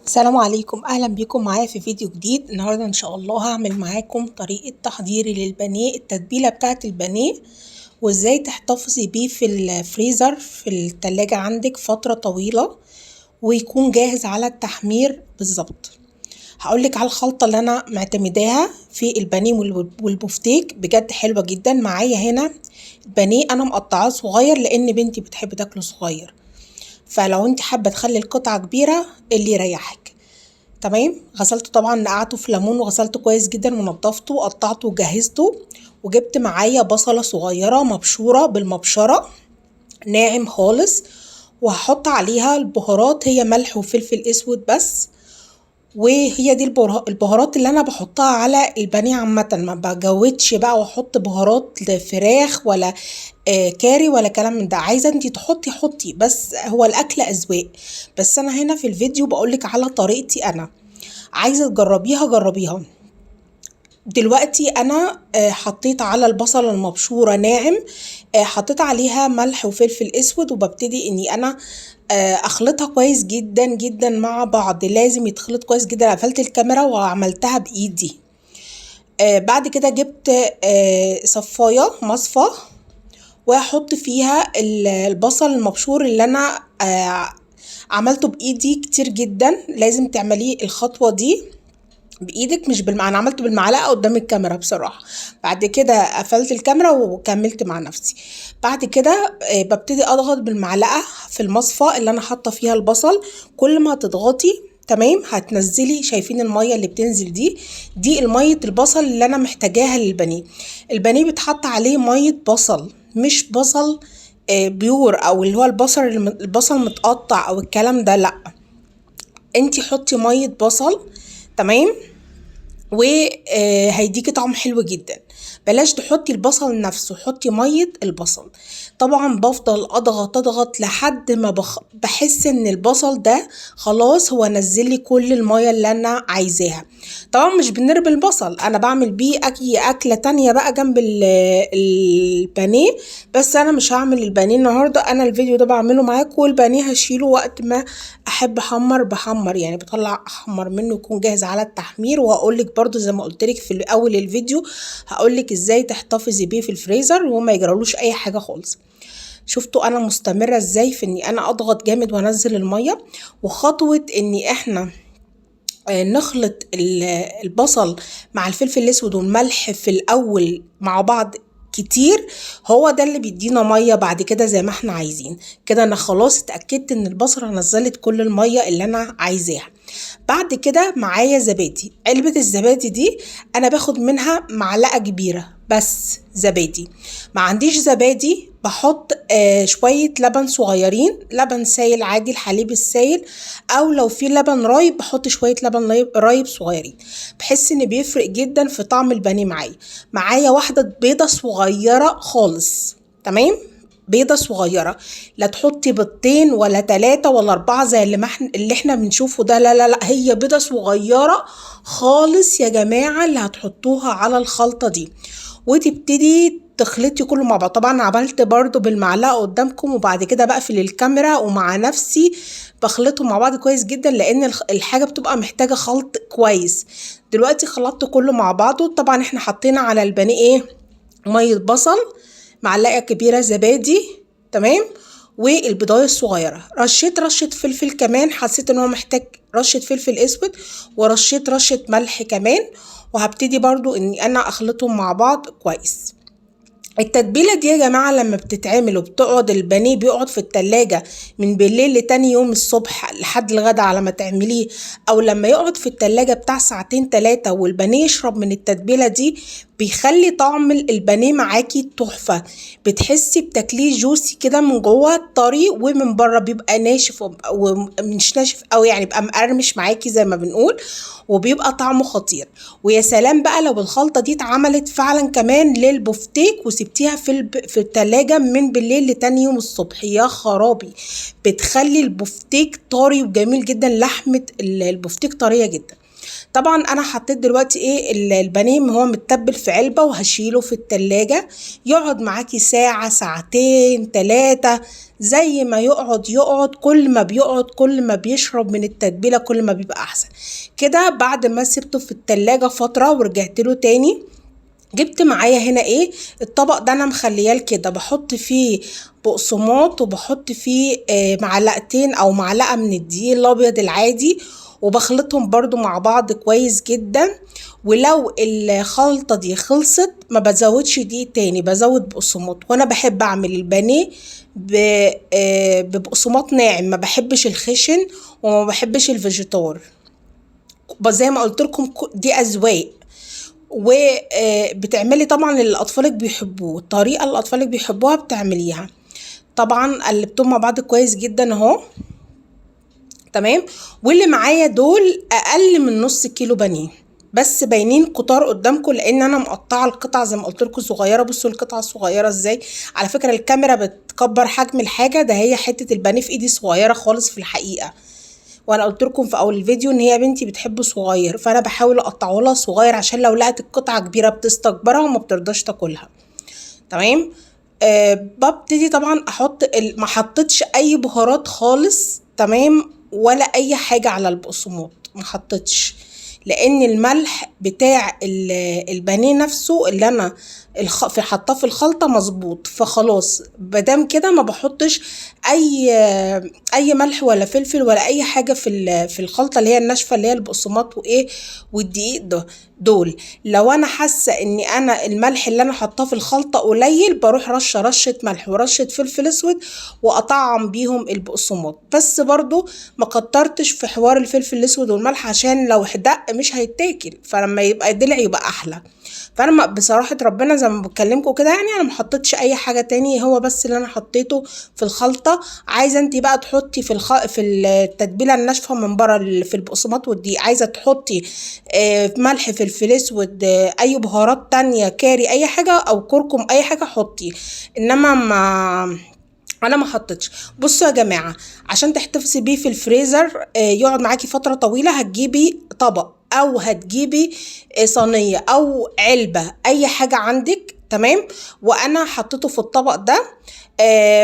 السلام عليكم، اهلا بيكم معايا في فيديو جديد. النهارده ان شاء الله هعمل معاكم طريقه تحضيري للبانيه، التتبيله بتاعه البانيه وازاي تحتفظي بيه في الفريزر في التلاجة عندك فترة طويلة ويكون جاهز على التحمير بالظبط. هقولك على الخلطة اللي انا معتمداها في البانيه والبفتيك، بجد حلوة جدا. معايا هنا بانيه انا مقطعاه صغير لان بنتي بتحب تاكله صغير، فلو انت حابة تخلي القطعة كبيرة اللي يريحك. تمام، غسلته طبعا، نقعته في ليمون وغسلته كويس جدا ونضفته وقطعته وجهزته، وجبت معايا بصله صغيرة مبشوره بالمبشره ناعم خالص، وهحط عليها البهارات، هي ملح وفلفل اسود بس، وهي دي البهارات اللي انا بحطها على البانيه عامة. ما بجودش بقى واحط بهارات فراخ ولا كاري ولا كلام من ده. عايزه انتي تحطي حطي، بس هو الاكل اذواق، بس انا هنا في الفيديو بقولك على طريقتي انا، عايزه تجربيها جربيها. دلوقتي انا حطيت على البصله المبشوره ناعم، حطيت عليها ملح وفلفل اسود، وببتدي اني انا اخلطها كويس جدا جدا مع بعض. لازم يتخلط كويس جدا. قفلت الكاميرا وعملتها بايدي. بعد كده جبت صفايه مصفى واحط فيها البصل المبشور اللي انا عملته بايدي كتير جدا. لازم تعمليه الخطوة دي بايدك، مش بالمعلقه. انا عملته بالمعلقه قدام الكاميرا بصراحة. بعد كده قفلت الكاميرا وكملت مع نفسي. بعد كده ببتدي اضغط بالمعلقه في المصفى اللي انا حاطه فيها البصل. كل ما تضغطي تمام هتنزلي، شايفين المية اللي بتنزل دي، دي المية البصل اللي انا محتاجاها للبانيه. البانيه بيتحط عليه مية بصل، مش بصل pure او اللي هو البصل متقطع او الكلام ده، لا، انتي حطي مية بصل تمام، وهيديكي طعم حلو جدا. بلاش تحطي البصل نفسه، حطي مية البصل. طبعا بفضل اضغط اضغط لحد ما بحس ان البصل ده خلاص هو نزل لي كل المية اللي انا عايزاها. طبعا مش بنرمي البصل، انا بعمل بيه اي اكله تانية بقى جنب البانيه، بس انا مش هعمل البانيه النهارده. انا الفيديو ده بعمله معاكم، والبانيه هشيله وقت ما احب احمر بحمر، يعني بطلع احمر منه يكون جاهز على التحمير. وهقولك برضو زي ما قلتلك في اول الفيديو، هقولك ازاي تحتفظي بيه في الفريزر وما يجرالوش اي حاجة خالص. شفتوا انا مستمرة ازاي في اني انا اضغط جامد وانزل المية. وخطوه اني احنا نخلط البصل مع الفلفل الاسود والملح في الاول مع بعض كتير، هو ده اللي بيدينا مية بعد كده زي ما احنا عايزين. كده انا خلاص اتاكدت ان البصله نزلت كل المية اللي انا عايزاها. بعد كده معايا زبادي، علبة الزبادي دي انا باخد منها معلقه كبيرة بس زبادي. ما عنديش زبادي بحط شوية لبن صغيرين، لبن سايل عادي، الحليب السايل، او لو في لبن رايب بحط شوية لبن رايب صغيرين. بحس ان بيفرق جدا في طعم البانيه. معايا واحدة بيضة صغيرة خالص، تمام، بيضة صغيرة، لا تحطي بيضتين ولا 3 ولا 4 زي اللي احنا بنشوفه ده، لا لا لا، هي بيضة صغيرة خالص يا جماعة اللي هتحطوها على الخلطة دي، وتبتدي تخلطي كله مع بعض. طبعا عملت برضو بالمعلقة قدامكم، وبعد كده بقفل الكاميرا ومع نفسي بخلطهم مع بعض كويس جدا، لان الحاجة بتبقى محتاجة خلط كويس. دلوقتي خلطت كله مع بعضه. طبعا احنا حطينا على البانيه ايه، مية بصل، معلقة كبيرة زبادي، تمام، والبيضايه الصغيرة. رشيت رشة فلفل كمان، حسيت ان هو محتاج رشة فلفل اسود، ورشيت رشة ملح كمان، وهبتدي برضو اني انا اخلطهم مع بعض كويس. التتبيلة دي يا جماعة لما بتتعمل وبتقعد، البانيه بيقعد في التلاجة من بالليل لتاني يوم الصبح لحد الغدا على ما تعمليه، او لما يقعد في التلاجة بتاع ساعتين 3 والبانيه يشرب من التتبيلة دي، بيخلي طعم البانيه معاكي تحفة. بتحسي بتاكليه جوسي كده من جوه طري، ومن بره بيبقى ناشف ومش ناشف قوي، يعني بيبقى مقرمش معاكي زي ما بنقول، وبيبقى طعمه خطير. ويا سلام بقى لو الخلطة دي اتعملت فعلا كمان للبفتيك وسبتيها في التلاجة من بالليل لتاني يوم الصبح، يا خرابي، بتخلي البفتيك طري وجميل جدا، لحمة البفتيك طرية جدا. طبعا انا حطيت دلوقتي ايه البانيه هو متبل في علبة وهشيله في التلاجة، يقعد معاكي ساعة ساعتين 3 زي ما يقعد يقعد، كل ما بيقعد كل ما بيشرب من التتبيلة كل ما بيبقى احسن. كده بعد ما سبته في التلاجة فترة ورجعت له تاني، جبت معايا هنا ايه الطبق ده انا مخلياه كده، بحط فيه بقسماط وبحط فيه معلقتين او معلقة من الدقيق الابيض العادي، وبخلطهم برضو مع بعض كويس جدا. ولو الخلطة دي خلصت ما بزودش دقيق تاني، بزود بقسماط. وانا بحب اعمل البانيه ببقسماط ناعم، ما بحبش الخشن وما بحبش الفيجيتار. زي ما قلت لكم دي اذواق، وبتعملي طبعا اللي اطفالك بيحبوه، الطريقة اللي اطفالك بيحبوها بتعمليها. طبعا قلبتهم مع بعض كويس جدا اهو، تمام. واللي معايا دول اقل من نص كيلو بانيه، بس باينين كتار قدامكم لان انا مقطعه القطع زي ما قلت لكم صغيرة. بصوا القطعة الصغيرة ازاي، على فكرة الكاميرا بتكبر حجم الحاجة، ده هي حتة البانيه في ايدي صغيرة خالص في الحقيقة، وانا قلت لكم في اول الفيديو ان هي بنتي بتحبه صغير، فانا بحاول اقطعه لها صغير عشان لو لقت القطعة كبيرة بتستكبرها وما بترضاش تاكلها. تمام. ببتدي طبعا احط ما حطيتش اي بهارات خالص، تمام، ولا اي حاجة على البقسماط ما حطيتش، لان الملح بتاع البانيه نفسه اللي انا حطاه في الخلطة مظبوط، فخلاص مادام كده ما بحطش اي ملح ولا فلفل ولا اي حاجة في الخلطة اللي هي الناشفه اللي هي البقسماط وايه والدقيق ده دول. لو انا حاسه ان انا الملح اللي انا حطاه في الخلطة قليل، بروح رشه ملح ورشه فلفل اسود واطعم بيهم البقسماط، بس برضو ما كترتش في حوار الفلفل الاسود والملح عشان لو حدق مش هيتاكل، فلما يبقى دلع يبقى احلى. فانا بصراحة ربنا زي ما بكلمكم كده يعني انا ما حطيتش اي حاجة تاني، هو بس اللي انا حطيته في الخلطة. عايزه انت بقى تحطي في التتبيله الناشفه من بره في البقسماط والدقيق، عايزه تحطي ملح فلفل اسود، اي بهارات تانية، كاري، اي حاجة او كركم، اي حاجة حطي، انما ما انا ما حطيتش. بصوا يا جماعة، عشان تحتفظي بيه في الفريزر يقعد معاكي فترة طويلة، هتجيبي طبق او هتجيبي صينية او علبة، اي حاجة عندك، تمام. وانا حطيته في الطبق ده.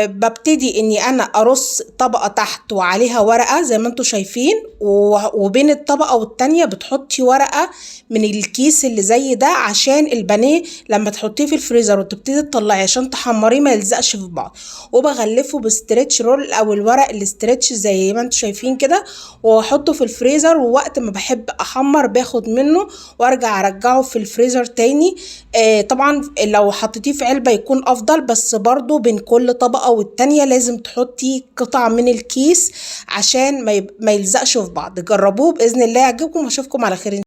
ببتدي اني انا ارص طبقه تحت وعليها ورقة زي ما انتم شايفين، وبين الطبقة والتانية بتحطي ورقة من الكيس اللي زي ده عشان البانيه لما تحطيه في الفريزر وتبتدي تطلعيه عشان تحمريه ما يلزقش في بعض. وبغلفه ب stretch roll او الورق ال stretch زي ما انتم شايفين كده، واحطه في الفريزر. ووقت ما بحب احمر باخد منه وارجع ارجعه في الفريزر تاني. طبعا لو حطيتيه في علبة يكون افضل، بس برضو بين كل طبقة والتانية لازم تحطي قطع من الكيس عشان ما يلزقش في بعض. جربوه بإذن الله يعجبكم، واشوفكم على خير.